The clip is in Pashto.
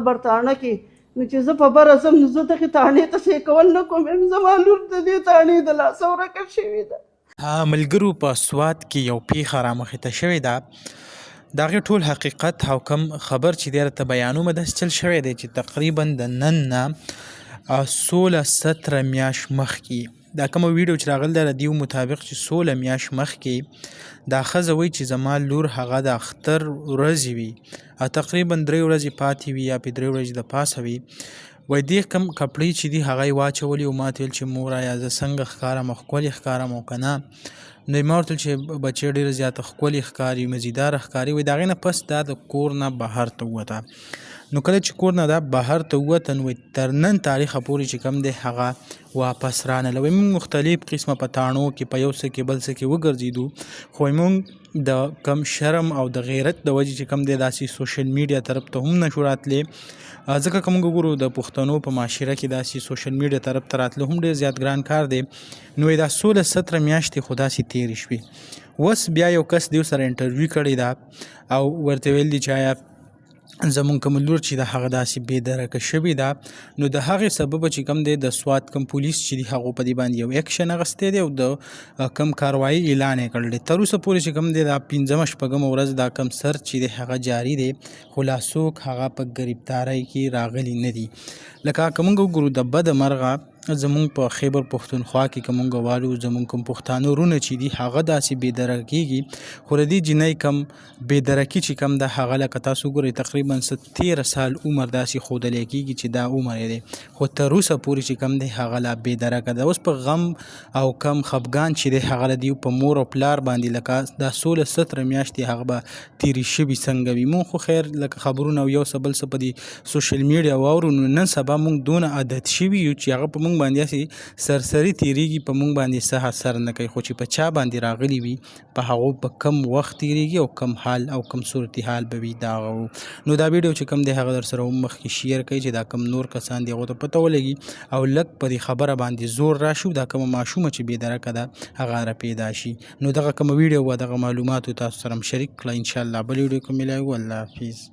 بر تاڼه کې. نو چې زه په بره ځم نو زه دغې تاڼې ته څه کول نه کوم، زما لور د دې تاڼې د لاسه ورکه شوې ده. ملګرو، په سوات کې یو پیښه رامخې ته شوې ده، د هغې ټول حقیقت او کم خبر چې دی راته بیانومه. داسې چل شوی دی چې تقریبا د نن نه 16-17 میاشت مخکې دا کومه ویډیو چې راغلی ده، د دیو مطابق چې 16 میاشت مخکې دا ښځه وایي چې زما لور هغه د اختر ورځې وي او تقریبا 3 ورځې پاتې وي یا پې 3 ورځې د پاسه وي، وایي دې کوم کپړې چې دي هغه یې واچولې او ماته ویل چې مور آیا زه څنګه ښکارم، ښکلې ښکارم او که نه؟ نو ما ورته چې بچی ډېره زیاته ښکلې ښکاري، مزیداره ښکاري. وایي د هغې نه پس دا د کور نه بهر ته ووته. نو کله چې کور نه دا بهر ته ووته نو تر نن تاریخه پورې چې کوم دی هغه واپس رانله. وایي موږ مختلف قسمه په تاڼو کې په یو څه کې بل څه کې وګرځېدو، خو موږ د کم شرم او د غیرت د وجې چې کوم دی داسې سوشل میډیا طرف ته هم نشو راتلی، ځکه که موږ وګورو د پښتنو په معاشره کې داسې سوشل میډیا طرف ته راتلو هم ډېر زیات ګران کار دی. نو دا 16-17 میاشتې خو داسې تېرې شوې. اوس بیا یو کس دیو سره انټرویو کړې ده او ورته ویل دي چې آیا زمونږ کوم لور چې د هغه داسې بې درکه شوې ده، نو د هغې سبب چې کوم دی د سوات کوم پولیس چې دي هغو په دې باندې یو اکشن اخیستی دی او د کوم کاروایی اعلان یې کړی دی. تر اوسه پورې چې کوم دی دا 5مه 6مه ورځ دا کوم سرچ چې دی هغه جاري دی، خو لا څوک هغه په ګرفتارۍ کې راغلي نه دي. لکه که موږ وګورو د بده مرغه زمونږ په خیبر پښتونخوا کې که مونږ والو زمونږ کوم پښتانه وروڼه چې دي هغه داسې بې درکه کېږي، خو د دې جینۍ کوم بې درکي چې کوم ده هغه لکه تاسو ګورئ تقریبا څه 13 سال عمر داسې ښودلی کېږي چې دا عمر یې دی، خو تر اوسه پورې چې کوم دی هغه لا بې درکه ده. اوس په غم او کم خفګان چې دی هغه د دیو په مور او پلار باندې لکه دا 16-17 میاشتې هغه به تېرې شوي څنګه وي. مونږ خو خیر لکه خبرونه او یو څه بل څه په دې سوشل میډیا واورو، نو نن سبا مونږ دونه عادت شوي یو چې هغه په مونږ باندې هسې سرسري تېرېږي، په مونږ باندې څه اثر نه کوي، خو چې په چا باندې راغلي وي په هغو په کم وخت تېرېږي او کم حال او کم صورتحال به وي دا هغه. نو دا ویډیو چې کوم دی هغه در سره هم مخکې شیر کړئ چې دا کم نور کسان دي هغو ته پته ولګي او لږ په دې خبره باندې زور راشي، دا کومه ماشومه چې بې درکه ده هغه را پیدا شي. نو دغه کومه ویډیو وه دغه معلوماتو تاسو سره هم شریک کړه. انشاءالله بل ویډیو کې ملایو. الله حافظ.